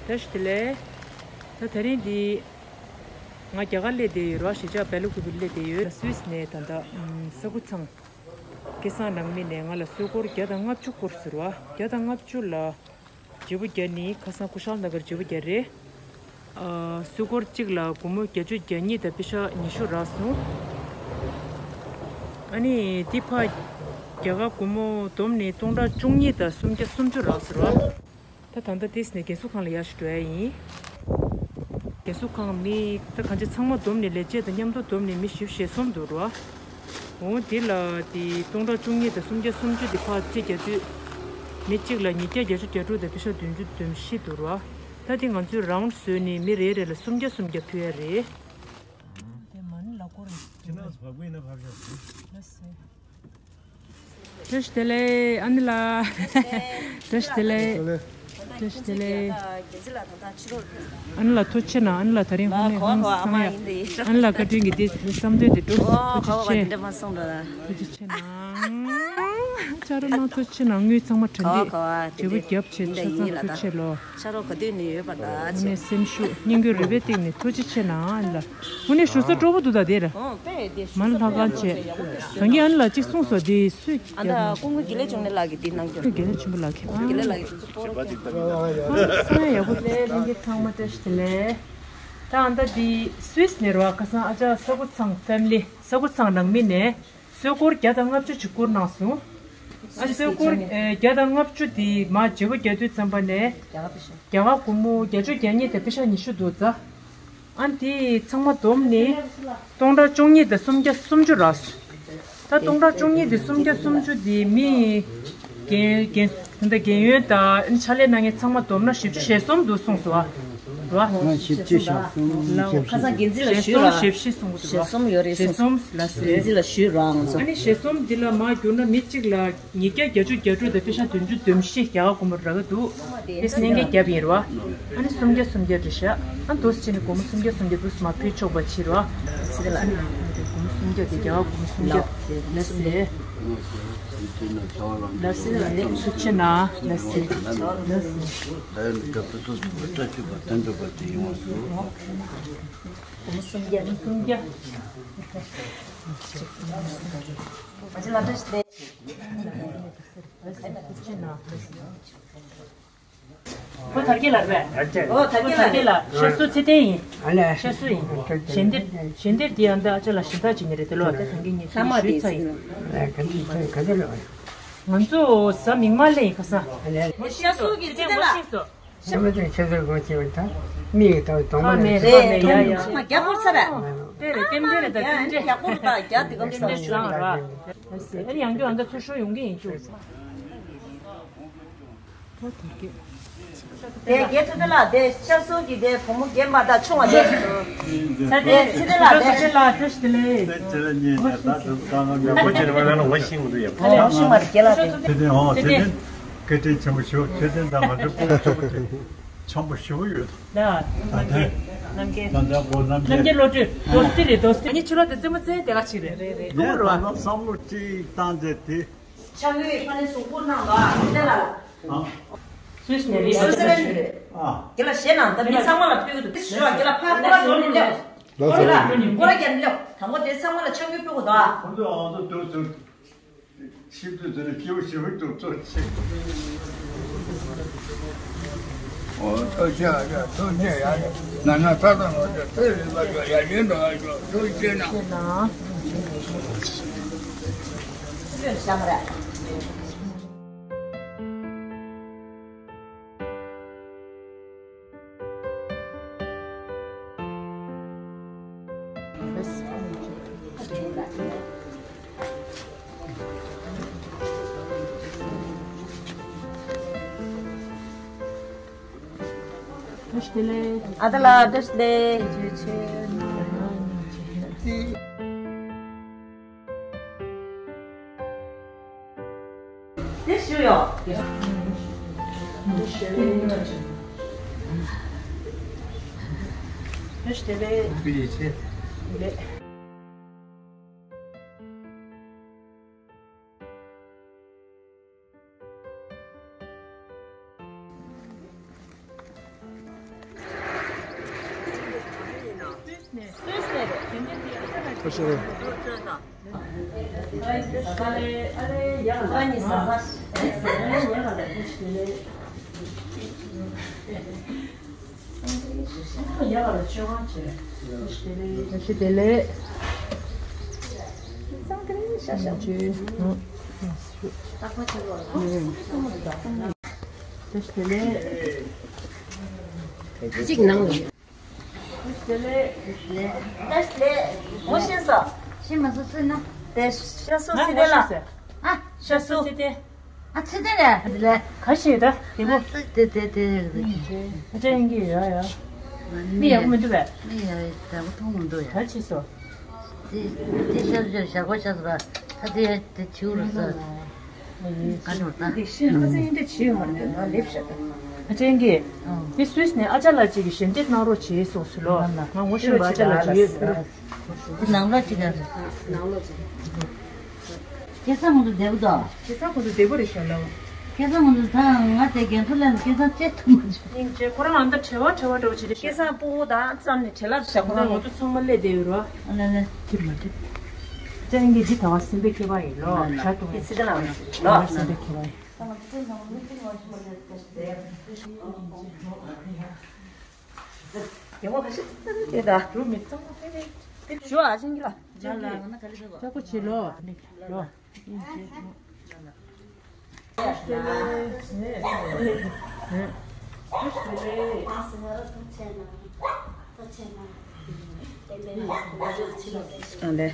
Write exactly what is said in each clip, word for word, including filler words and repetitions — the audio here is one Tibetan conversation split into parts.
བཀྲ་ཤིས་བདེ་ལེགས། ད་དེ་རིང་འདི་ང་རྒྱ་གར་སླེབས་བསྡད་ཡོད་ར། གཞིས་ཆགས་སྦེལ་ཀོབ་ལ་སླེབས་བསྡད་ཡོད། སུད་སི་ནས་ད་ལྟ་ས་ཁུ་ཚང་སྐལ་བཟང་ནང་མི་ནས་ང་ལ་སོལ་གོར་བརྒྱ་དང་ལྔ་བཅུ་བསྐུར་ཟེར་བ། བརྒྱ་དང་ལྔ་བཅུ་ལ་བརྗེ་པོ་བརྒྱབ་ནི་ཁ་སང་ཀུ་ཤལ་ན་གར་བརྗེ་པོ་བརྒྱབ་རེད། ཨ། སོལ་གོར་གཅིག་ལ་སྒོར་མོ་བརྒྱད་ཅུ་གྱ་གཉིས་དང་པེ་ཤ་ཉི་ཤུ་རག་སོང་། ཨ་ནི་འདི་ཕར་རྒྱ་གར་སྒོར་མོ་བསྡོམས་ནས་སྟོང་ཕྲག་བཅུ་གཉིས་དང་སུམ་བརྒྱ་སུམ་ཅུ་རག་ཟེར་བ། ད་ད་ལྟ་ཏིས་ནས་རྒན་གསོ་ཁང་ལ་ཡར་ཞིག་འགྲོ་ཡ་ཡིན། རྒན་གསོ་ཁང་མི་ད་གང་ཅི་ཚང་མ་བསྡོམས་ནས་ལས་བྱེད་དང་མཉམ་དུ་བསྡོམས་ནས་མི་བཞི་བཅུ་ཞེ་གསུམ་འདུག་ར། འོ་དེ་ལ་དེ་སྟོང་ཕྲག་བཅུ་གཉིས་དང་སུམ་བརྒྱ་སུམ་ཅུ་དེ་ཕར་རྩིས་རྒྱག་དུས། མི་གཅིག་ལ་ཉིས་བརྒྱ་བརྒྱད་ཅུ་གྱ་དྲུག་དང་པེ་ཤ་བདུན་ཅུ་དོན་བཞི་འདུག་ར། ད་དེ་ང་ཚོས་རའུན་ཌི་བཟོས་ནས་མི་རེ་རེ་ལ་སུམ་བརྒྱ་སུམ་བརྒྱ་ཕུལ་ཡ་རེད། དེ་མ་ཎི་ལ་སྐོར་རེད། བཀྲ་ཤིས་བདེ་ལེགས་ཨ་ནི་ལགས། བཀྲ་ཤིས་བདེ་ལེགས། བཀྲ་ཤིས་བདེ་ལེགས། ཨ་ནི་ལགས་ཐུགས་རྗེ་ཆེ་གནང་། ཨ་ནི་ལགས་ད་རིང་དངོས་གནས་ཧང་སང་ཡ། ཨ་ནི་ལགས་བཀའ་དྲིན་གྱིས་འདི་བསམ་དོན་དེ་འགྲུབ་སོང་། ཐུགས་རྗེ་ཆེ། ཐུགས་རྗེ་ཆེ་གནང་། ཆ་རོགས་གནང་། ཐུགས་རྗེ་ཆེ་གནང་། དངུལ་ཚང་མ་གྲ་སྒྲིག་བྱེད་པོ་བརྒྱབ་བྱས་ཆ་ཚང་ཐུགས་རྗེ་ཆེ་གནང་། ཆ་རོགས་ག་དུས་ནས་ཡོད་པ་ད་ཆེ། དངོས་གནས་སེམས་ཤུགས་སྙིང་རུས་རུས་པའི་གཏིང་ནས་ཐུགས་རྗེ་ཆེ་གནང་། ཨ་ནི་ལགས། དངོས་གནས་ཞུ་ས་སྤྲོ་པོ་འདུག་ད་དེ་ར། ཨོ་དཔེ་དེ་ཞུ་མ་ལྷ་ཁང་བཅས། གང་གི་ཨ་ནི་ལགས་གཅིག་གསུངས་སོ་དེ་སུས་ཨ་ད་ཀུན་དགའ་དགེ་ལེགས་འབྱུང་གནས་ལགས་ཀྱིས་དེ་གནང་རྒྱུ། དགེ་ལེགས་འབྱུང་གནས་ལགས་ཀྱིས། དགེ་ལེགས་ལགས་ཀྱིས་ཚུར་སྤོ་རོགས་བྱས། ཨ་ས་ཡག་པོ་ལས་ལྷན་རྒྱས་ཚང་མ་བཀྲ་ཤིས་བདེ་ལེགས། ད་ཨ་ད་དེ་སུད་སི་ནས་ར། ཁ་སང་ཨ་ཅག་ས་ཁུ་ཚང་ཕེ་མི་ལི་ས་ཁུ་ཚང་ནང་མི་ནས་སོལ་གོར་བརྒྱ་དང་ལྔ་བཅུ་ཅིག་བསྐུར་གནང་སོང་། ཨ་སོལ་གོར་ཨེ་བརྒྱ་དང་ལྔ་བཅུ་དེ་མར་བརྗེ་པོ་རྒྱག་དུས་ཙམ་པ་ནས་རྒྱ་གར་སྒོར་མོ་བརྒྱད་ཅུ་གྱ་གཉིས་དང་པེ་ཤ་ཉི་ཤུ་འདུག་ཙང་། ཨ་དེ་ཚང་མ་བསྡོམས་ནས་སྟོང་ཕྲག་བཅུ་གཉིས་དང་སུམ་བརྒྱ་སུམ་ཅུ་རག་སོང་། ད་སྟོང་ཕྲག་བཅུ་གཉིས་དང་སུམ་བརྒྱ་སུམ་ཅུ་དེ་མི་རྒན་རྒན་ད་རྒན་ཡོལ་དང་ཕྱག་ལས་གནང་མཁན་ཚང་མ་བསྡོམས་ན་བཞི་བཅུ་ཞེ་གསུམ་འདུག་གསུངས་སོང་། ཨ་ར། ང་བཞི་བཅུ་ཞེ་གསུམ། ཁ་སང་འགན་འཛིན་ལ་ཞུས་ར། ཞེ་གསུམ་ཞེ་བཞི་གསུང་གི་འདུག་ཞེ་གསུམ་ཡོད་རེད་གསུངས། ཞེ་གསུམ་ལ་ཟེར། འགན་འཛིན་ལ་ཞུས་ར་ང་ཚོ། ཨ་ནི་ཞེ་གསུམ་འདི་ལ་མར་བསྒྱུར་ན་མི་གཅིག་ལ་ཉིས་བརྒྱ་བརྒྱད་ཅུ་གྱ་དྲུག་དང་པེ་ཤ་བདུན་ཅུ་དོན་བཞི་རྒྱ་གར་སྒོར་མོ་རག་གི་འདུག་དེ་གནད་འགག་བརྒྱབ་ཡིན་ར་བ། ཨ་ནི་སུམ་བརྒྱ་སུམ་བརྒྱ་འགྲིག་ཤག་ཨ་འདུག་སེ་བྱས་ནས་སྒོར་མོ་སུམ་བརྒྱ་སུམ་བརྒྱ་འདུག་སེ་མར་ཕུལ་ཆོག་པ་བྱེད་ར་བ། སྒོར་མོ་སུམ་བརྒྱ་དེ་རྒྱ་གར་སྒོར་མོ་སུམ་བརྒྱ་ལ་ཟེར། ལ་ཟེར་ལ་ཟེར་ལ་ཟེར་ལ་ཟེར། སུམ་བརྒྱ་སུམ་བརྒྱ། ཁོ་དར་རྒྱས་ལགས་རེད་པས། ཨོ་དར་རྒྱས་ལགས་རེད། ཤ་སུ་ཚེ་བརྟན་ཡིན། ཨ་ལས། ཤ་སུ་ཡིན། ཞལ་འདེབས་ཞལ་འདེབས་འདི་ཡང་འདི་ཨ་ཅག་ལ་ཞིབ་ཚགས་བྱེད་ཉེ་རེད་དེ་ལོ་ད་གང་གི་ཉེ་ཚུལ་ཞུས་ཚར་ཡིན། ཨ་ལས་ག་འདི་ཚོ་ག་འདི་ལོ། ང་ཚོ་གཟའ་མིག་དམར་ལས་ཡིན་ཁ་སང་། ཨ་ལས། ཤ་སུ་གི་ཚེ་བརྟན་ལགས། ཤ་མ་དེ་ཁྱེད་ཚོའི་སྒོ་ཕྱེ་བ་དང་མི་ཡི་ཏོག་དོང་པ་ནས་རེད་རེད་ཡ་ཡ། ཁ་མ་རྒྱ་བོར་ཚར་བས། དེ་རེད་ལྟེམ་དེ་རེད་ད་ལྟེམ་དེ། རྒྱ་བོར་ད་རྒྱ་དེ་གམ་ལྟེམ་དེ་བཟང་ར། ཨ་ནི་ཡང་རྒྱུ་ཨ་མདའ་ཚུར་ཤོར་ཡོང་གི་ཡིན་ཅུ། ཐོ་ཐོ་ཀེ། དེ་རྒྱལ་ཐུབ་བསྟན་ལགས་དེ་ཤ་སུ་གི་དེ་བུ་མོ་རྒན་པ་དང་ཆུང་བ་དེ། ས་དེ་ཚེ་བརྟན་ལགས་དེ། ཚེ་བརྟན་ལགས་བཀྲ་ཤིས་བདེ་ལེགས། ཚེ་བརྟན་ལགས་ཉིད་ནས་ད་དུང་དཀའ་ངལ་མེད་པོ་ཅིག་རེད་པ། ང་ལ་ངོ་ཤེས་ཀྱི་འདུག་ཡ། ཨ་ལས་ཤུ་མ་རྒྱལ་ལགས་དེ། ཚེ་བརྟན་ཧོ་ཚེ་བརྟན། བཀའ་དྲིན་ཆེན་པོ་ཞུ། ཚེ་བརྟན་དང་ང་ཚོའི་སྤུ་གུ་གཅིག་པོ་དེ་འཆམ་པོ་ཞེ་པོ་ཡོད། ད་ད་ལྟའི་རྣམ་རྒྱལ་རྣམ་རྒྱལ་རྣམ་རྒྱལ་བློ་གྲོས་རྡོ་རྩེ་རེད། རྡོ་རྩེ་ཨ་ནི་ཕྱི་ལོགས་དེ་རྩེད་མོ་རྩེ་དེ་ག་ཅིག་རེད། རེད་རེད་རེད། ངས་ད་ལྟ་བསམ་བློ་གཅིག་བཏང་རྗེས་དེ། ཕྱག་དངུལ་ཕ་ནས་གཟུགས་པོ་གནང་བ་སི་ཏེ་ལ། ཨ། སུད་སི་ནས་རེད། སུད་སི་རེད། ཨ། དེ་ལ་ཞེད་སྣང་ད་མི་ཚང་མ་ལ་ཕུལ་གི་འདུག་དེ་ཞུ་བ་དེ་ལ་ཕ་ཁོ་ར་ཞོར་ནས་སླེབས། ལགས་སོ། ཁོ་ར་ཁོ་ར་རྒྱབ་ནས་སླེབས། དང་པོ་དེ་ཚང་མ་ལ་ཕྱག་དངུལ་ཕུལ་གི་འདུག་ཨ། ཁོ་ཚོ་ཨ་ཚོ་དུ་ཚོ། ཤིན་ཏུ་དེ་ནི་སྐྱེ་བོ་ཞིག་ཏུ་གཙོ་ཆེ། འོ་ཐུགས་རྗེ་ཆེ། ཐུགས་རྗེ་ཆེ། ཡ་ན་ན་ད་ད་ནོ་ཆེ་ཐུགས་རྗེ་ཆེ། ཡ་ཡིན་འགྲོ་ཡ་ཤོག་ཐུགས་རྗེ་ཆེ་ན། ཆེ་ན། བཀྲ་ཤིས་བདེ་ལེགས། ཨ་ད་ལ་བཀྲ་ཤིས་བདེ་ལེགས། དེ་ཞུ་ཡོ། བཀྲ་ཤིས་བདེ་ལེགས། བཀྲ་ཤིས་བདེ་ལེགས། བཀྲ་ཤིས་བདེ་ལེགས། བཀྲ་ཤིས་བདེ་ལེགས། གཅིག་ནང་ལ། བཀྲ་ཤིས་བདེ་ལེགས། བཀྲ་ཤིས་བདེ་ལེགས། ངོ་ཤེས་སོ། ཤེས་མ་སོང་ཟེར་ན། དེ་ཤ་སུ་སི་དེ་ལ། ཨ། ཤ་སུ་སི་དེ། ཨ་ཚེ་བརྟན་རེད། དེ་ལས། ག་ཤེས་ད་དེ་མོ། དེ་དེ་དེ་དེ། ཨ་ཅག་ཡིན་གྱི་ཡ་ཡ། མི་ཡག་པོ་མི་འདུག་བས། མི་ཡ་ཡ་ད་མཐོང་མི་འདུག་ཡ། ག་བྱེད་སོ། དེ་དེ་ཤ་སུ་ཞག་པ་ཤ་སུ་ར། ད་དེ་དེ་བྱིའུ་རུ་ས། ག་ནོར་ད། དེ་ཤིན་ཧ་ཙེ་ཡིན་དེ་བྱིའུ་མ་རེད་ང་ལེབ་ཤ་ད། ཨ་ཅག་ཡིན་གྱི། དེ་སུས་ནས་ཨ་ཅག་ལ་ཅིག་གི་ཞལ་འདེབས་གནང་རོགས་བྱེད་སོང་ཟེར་ལོ། ང་ངོ་ཤེས་པ་ཨ་ཅག་ལ་ཅིག་ཡོད་ཟེར། དེ་ནང་ལོགས་ཅིག་ག་རེད། ནང་ལོགས་ཅིག་སྐལ་བཟང་ཁོང་ཚོ་བདེ་པོ་འདུག་སྐལ་བཟང་ཁོང་ཚོ་བདེ་པོ་རེད་ཤག་ལགས། སྐལ་བཟང་ཁོང་ཚོ་ད་ང་དེ་རྒན་ཚོ་ལ་སྐལ་བཟང་བཅད་ཐུབ་མ་བྱུང་། སྙིང་རྗེ། ཁོ་རང་ཨ་མདའ་བྲེལ་བ་བྲེལ་བ་འདྲ་བོ་བྱེད་རེད། སྐལ་བཟང་སྤུ་གུ་དང་ཙམ་ནས་བྲེལ་བ་ཤག་ཁོ་རང་ང་ཚོ་ཚང་མ་སླེབས་བསྡད་ཡོད་རོ། ཨ་ལ་ལ། ཐིབ་མ་ཐིབ། ཅན་གྱི་འདི་ད་བ་སེམས་པའི་སྐྱེ་བ་ཡིན་ལོ། ལ་ལ། ཇ་དུང་ཨི་ཚི་ད་ལ་ལ་ལ་སེམས་པའི་སྐྱེ་བ་ཡིན། རྒན་མོ་ཁ་ཤས་ཚང་མ་དེ་ད་རུ་མི་གཙང་མ་དེ་རེད། ཞུ་ཨ་ཅན་གྱི་ལ། ལ་ལ་ང་ན་ག་རེ་ཟེར་བ། ལྕགས་པོ་བྱེད་ལོ། ལོ། ཨ་ལེ།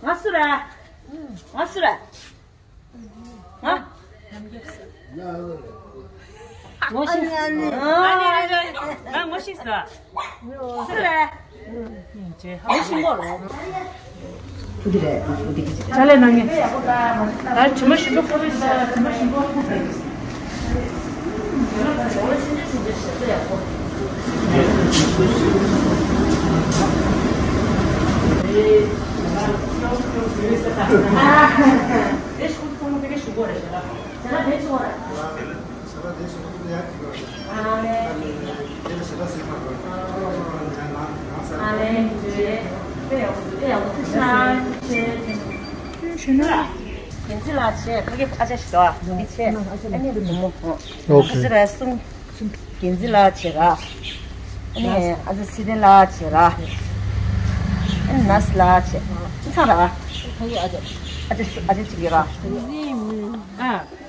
ང་སུ་རེད། ང་སུ་རེད། ང་ངོ་ཤེས། ང་ངོ་ཤེས་ས། སུ་རེད། ངོ་ཤེས་མོ་རེད། ཕུ་དི་རེད། ཕུ་དི་གི་ཅི། ཅ་ལེ་ནང་ངེ། ད་དྲི་མ་ཞིམ་པོ་ཁོ་རེ་ས། དྲི་མ་ཞིམ་པོ་ཁོ་རེ། ཨོ་ཁེ། རྒན་ཚེ་ལགས་བྱས་ར། ཨ་ནི་ཨ་ཙི་སི་ཏན་ལགས་བྱས་ར། ཨ་ནི་ཨ་ཙི་སི་ཏན་ལགས་བྱས་ར། ཨ་ནི་ནར་སི་ལགས་བྱས། ཚང་ར། ཨ་ཙི་ཨ་ཙི་ཅིག་ཡོད་ར། ཨ།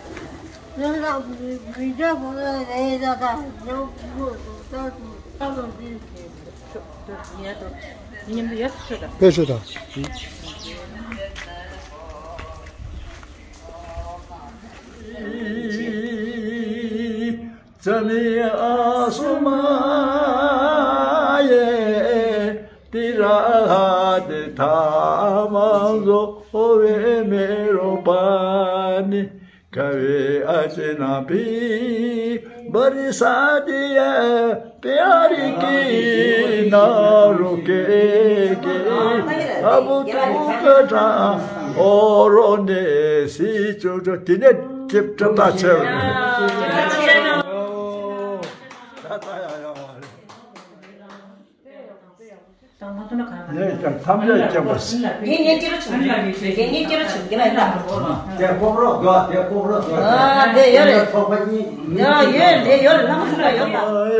ཕེབས་ཤོག་དང་། དེ་ནས་ཅིབ་ཀྲ་ཏ་ཆེ་བ། ངས་ཀྱང་ཐམས་ཅད་མཁྱེན་པ། ངས་ངས་སྐྱེ་རོ་ཆུང་། ངས་ངས་སྐྱེ་རོ་ཆུང་གི་ལ་ཡིན་ད། དེ་ལྐོག་རོགས་འདུག་དེ་ལྐོག་རོགས་འདུག་ཨ་དེ་ཡོད་རེད། ཚོགས་པ་གཉིས། ཡ་ཡོད་རེད། ཡོད་རེད། ལྷ་མོ་གསུམ་ལ་ཡོད་ད།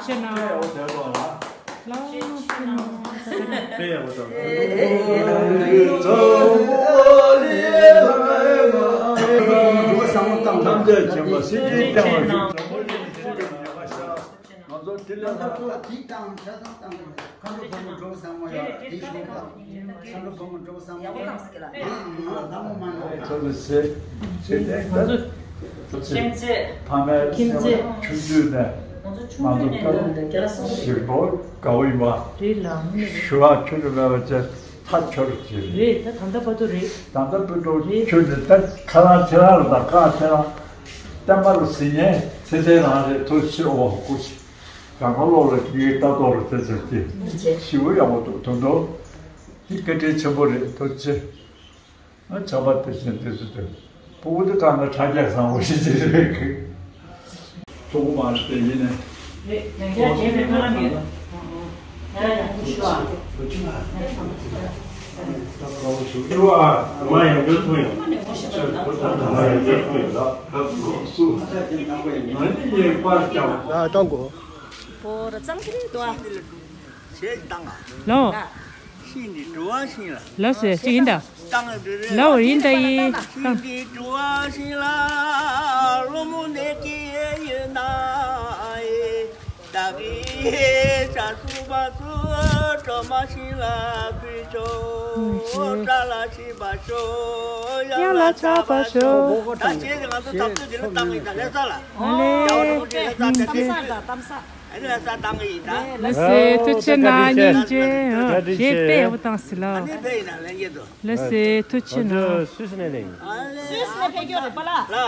ཆེ་ན། ལ་ཆེ་ན། ང་ཚོ་དེ་ལས་ལྷག་མཁའ་འགྲོ་བུ་མོ་འགྲོ་བསམ་མོ་ཡ་དེ་ཤོག་མཁའ་འགྲོ་བུ་མོ་འགྲོ་བསམ་མོ་ཡ་དེ་ཤོག་ང་ཚོ་ཁྱིམ་མཚེས། ཕ་མའི་ཁྱིམ་མཚེས། ཆུང་དུས་ནས་ང་ཚོ་ང་ཚོ་ཁྱིམ་མཚེས་ནས་ཞིག་པོ་དགའ་བོ་ཡིན་པ། རེད་ལ་ངོ་མ་རེད། ཞུ་བ་ཁྱོད་ཀྱི་མེད་པ་ཅན་ཐག་ཆོད་ཀྱི་རེད། རེད་ད་ད་ལྟ་བར་དུ་རེད། ད་ལྟ་བར་དུ་རེད། ཁྱོད་ཀྱི་ད་ཁ་རང་ཁྱེད་རང་ལ་དང་ཁ་ཁྱེད་རང་བསྟན་པ་ལ་ཟིན་ཉན་ཚེ་ཚེ་རང་རེད། ཐུགས་ཆེ་འོ་སྐུ་ཞིག་རང་ཁ་ལོག་ལ་ངའི་ལྟ་རྟོག་ལ་ཚེ་ཚེ་སྐྱེ་ཞི་བོ་ཡག་པོ་འདུག་དོན་དུ་འདི་བཀའ་དྲིན་ཆེན་པོ་རེད། ཐུགས་ཆེ། ང་ཆགས་པ་དེ་བཞིན་དེ་སུ་དེ་ཕྲུ་གུ་དེ་གང་ག་ཁྲ་རྒྱག་བཟང་བོ་ཞིག་ཅིག་རེད། ཕྲུ་གུ་མ་རེད་དེ་ཡིན་ནས། རེད་ཡང་བསྐྱར་རྒྱན་མེད་ཁོ་རང་གིས། ཡང་ཡང་ཁུ་ཤུ་ཨ། ཁུ་ཤུ་ཨ། མ་ཡང་བསྐྱར་ཐུག་ཡོང་། མ་ཡང་བསྐྱར་ཐུག་ཡོང་། ད་སུ་ང་ནི་ངའི་པར་བརྐྱངས། ཨ་གཏོང་གོ། བོ་ར་གཙང་ཁྱེར་དུ་ཨ། ཞེས་བཏང་ང་། ལོ། ཤིང་འདི་འགྲོ་བ་ཤིང་ལ། ལོ་ཟེར་ཅིག་ཡིན་ད། བཏང་འདི་རེད། ལོ་ཡིན་ད་ཡིན། ཤིང་འདི་འགྲོ་བ་ཤིང་ལ། ལོ་མོ་འདི་སྐྱེས་ཡོད་ན་ཨེ། བདག་གིས་བྱ་སུ་བ་སུ་གྲོ་མ་ཤིང་ལ་ཕུལ་ཆོག་སྐྲ་ལ་ཤིང་པ་ཤོག་ཡང་ལ་ཆགས་པ་ཤོག་ད་བྱས་ཏེ་ང་ཚོ་ཐབས་ཚུལ་འདི་ལ་བཏང་གི་ཡིན་ད་ལྷ་ས་ལ། ཨ་ལེ། ཡང་ལོ་མོ་འདི་ལྷ་ས་ད་དེ། ཨ་ནི་ལྷ་ས་བཏང་གི་ཡིན་ད། ལགས་སེ་ཐུགས་རྗེ་གནང་། སྙིང་རྗེ། ཞེས་དཔེ་ཡག་པོ་བཏང་ཟེར་ལ། ཨ་ནི་ཕེབས་ཡིན་ན་ལན་རྒྱས་དོ། ལགས་སེ་ཐུགས་རྗེ་གནང་། སུད་སི་ནས་ལེན། སུད་སི་ནས་ཕེབས་རྒྱུ་རེད་པ་ལ། ལ།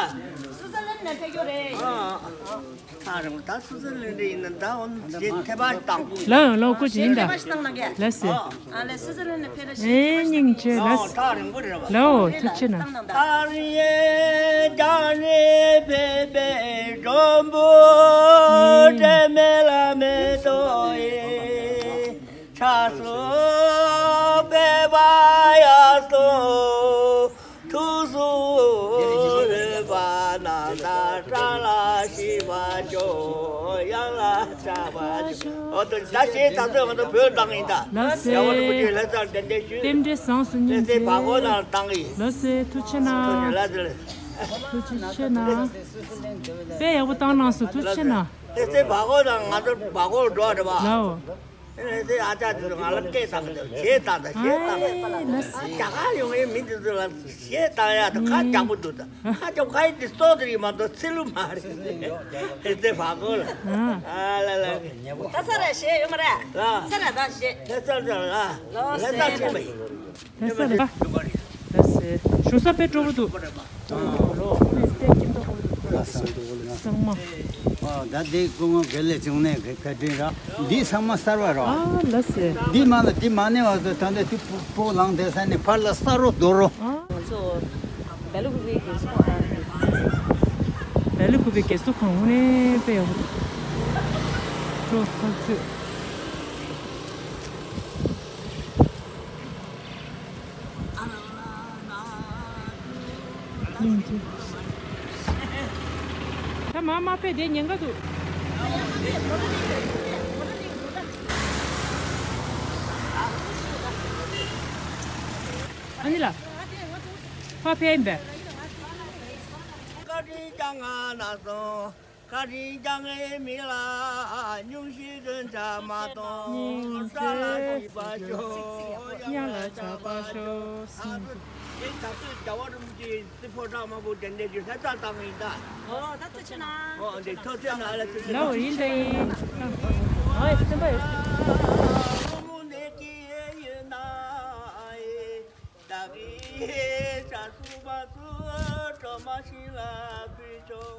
སུད་སི་ལན་ནས་ཕེབས་རྒྱུ་རེད། ཨ་ཨ། ཐག་རིང་ད་སུད་སི་ལན་རེད་ཡིན་ན་ད་འོ་ན་ཞེས་ཐེ་པ་བཏང་། ལ་ལ་ཀུ་ཅི་ཡིན་ད། ཐེ་པ་ཞིག་བཏང་གནང་གས། ལགས་སེ། ཨ་ལས་སུད་སི་ལན་ནས་ཕེབས་ན་ཞེས་ཨེ་སྙིང་རྗེ་ལགས། ཐག་རིང་པོ་རེད་པ། ལའོ་ཐུགས་རྗེ་གནང་། ཐག་རིང་རྒྱང་ནས་ཕེབས་པའི་མགྲོན་པོ་དྲན་མེད་ལ་མེ་ཏོག་ཡིན། ཕྱག་སོར་ཕེབས་པ་ཡར་སོང་། ཐུགས་སུ་ལྷོད་པ་ན་ད་བཀྲ་ལ་ཤིས་པ་ཤོག་ཡང་ལ་ཆགས་པ་ཤོག་འོ་ད་ད་ཞེས་ད་ཚོད་ང་ཚོ་བོད་བཏང་ཡིན་ད། ལགས་སེ། ཡང་བ་ནི་ཀུ་ཅི་ལྷ་སར་གདན་འདྲེན་ཞུས། རྟེན་འབྲེལ་བཟང་སོང་། སྙིང་རྗེ། ལྷ་སའི་བར་སྐོར་ནང་བཏང་གི་ཡིན། ལགས་སེ་ཐུགས་རྗེ་གནང་། ཐུགས་རྗེ་ལགས་སེ། ཐུགས་རྗེ་ཆེ་གནང་། དཔེ་ཡག་པོ་བཏང་གནང་སོང་། ཐུགས་རྗེ་ཆེ་གནང་། ལྷ་སའི་བར་སྐོར་ནང་ང་ཚོ་བར་སྐོར་འགྲོ་བ་རེད་པ། ལའོ། ཨེ་དེ་ཨ་ཅག་དེ་ཚོ་ང་ལ་སྐད་བཏང་གི་འདུག་ཞེས་བཏང་ད་ཞེས་བཏང་། ཨེ་ལགས་སེ། ཨ་རྒྱ་གར་ཡོང་མཁན་མི་དེ་ཚོ་ལ་ཞེས་བཏང་ཡ་ད་ཁ་རྒྱག་པོ་འདུག་ད་ཁ་རྒྱག་ཁ་ཡི་དེ་སོག་དེ་རིགས་མ་གཏོགས་ཚི་ལུ་མ་རེད། ཨེ་དེ་བར་སྐོར་ལ། ཨ་ལ་ལ། ད་ཚར་རེད་ཞེས་ཡོད་མ་རེད། ལ། ཚར་རེད་ད་ཞེས། ད་ཚར་ཚར་ལ། ལོ་ལ་ཚར་ཆེན་པ་ཡིན། ལགས་སེ་ལགས། ལགས་སེ། ཞུ་ས་དཔེ་སྤྲོ་པོ་འདུག་ཚང་མ། ཨ་ད་འདི་སྐུ་ངོ་དགེ་ལེགས་འབྱུང་གནས་ཀྱི་བཀའ་དྲིན་ར། འདི་ཚང་མ་གསར་བ་ར། ཨ་ལགས་སེ། འདི་མ་ལ་འདི་མ་ནས་བ་ཚོ་ད་ལྟ་འདི་སྤོ་སྤོ་ལངས་བསྡད་ས་ནས་ཕར་ལ་ས་རོ་རྡོ་རོ། ཨ་ང་ཚོ་སྦེལ་ཀོབ་པའི་རྒྱལ་གཞུང་ཁང་། སྦེལ་ཀོབ་པའི་རྒྱལ་གཞུང་ཁང་དངོས་གནས་དཔེ་ཡག་པོ་འདུག་སྤྲོ་ཐག་ཆོད། ད་མ་མ་ཕེབས་དེ་ཉེན་ཁ་འདུག་ཨ་ནི་ལ། ཕ་ཕེབས་ཡིན་པས། བཀའ་དྲིན་བསྐྱངས་ང་ན་སོང་། བཀའ་དྲིན་བསྐྱངས་ངའི་མི་ལ་སྙུང་གཞི་དོན་ཆ་མ་གཏོང་། སྙིང་རྗེ། སྐྲ་ལ་ཤིས་པ་ཤོག་ཡང་ལ་ཆགས་པ་ཤོག་ཨ་ཚོ་དེ་ད་ཚོད་རྒྱལ་བ་རིན་པོ་ཆེའི་རྩེ་ཕོ་བྲང་དམར་པོ་གདན་འདྲེན་གྱི་ལྷ་ས་བཏང་ཡིན་ད། ཨོ་ད་ཚོད་ཆེ་ན། ཨོ་འདི་ཐོག་ཚད་ན་ལ་ཚོད་ཆེ་ན། ལའོ་ཡིན་ད་ཡིན། ཨོ་ཡ་སེམས་པ་ཡོད། ལོ་མོ་འདི་སྐྱེས་ཡོད་ན་ཨེ། བདག་གིས་བྱ་སུ་བ་སུ་གྲོ་མ་ཤིང་ལ་ཕུལ་ཆོག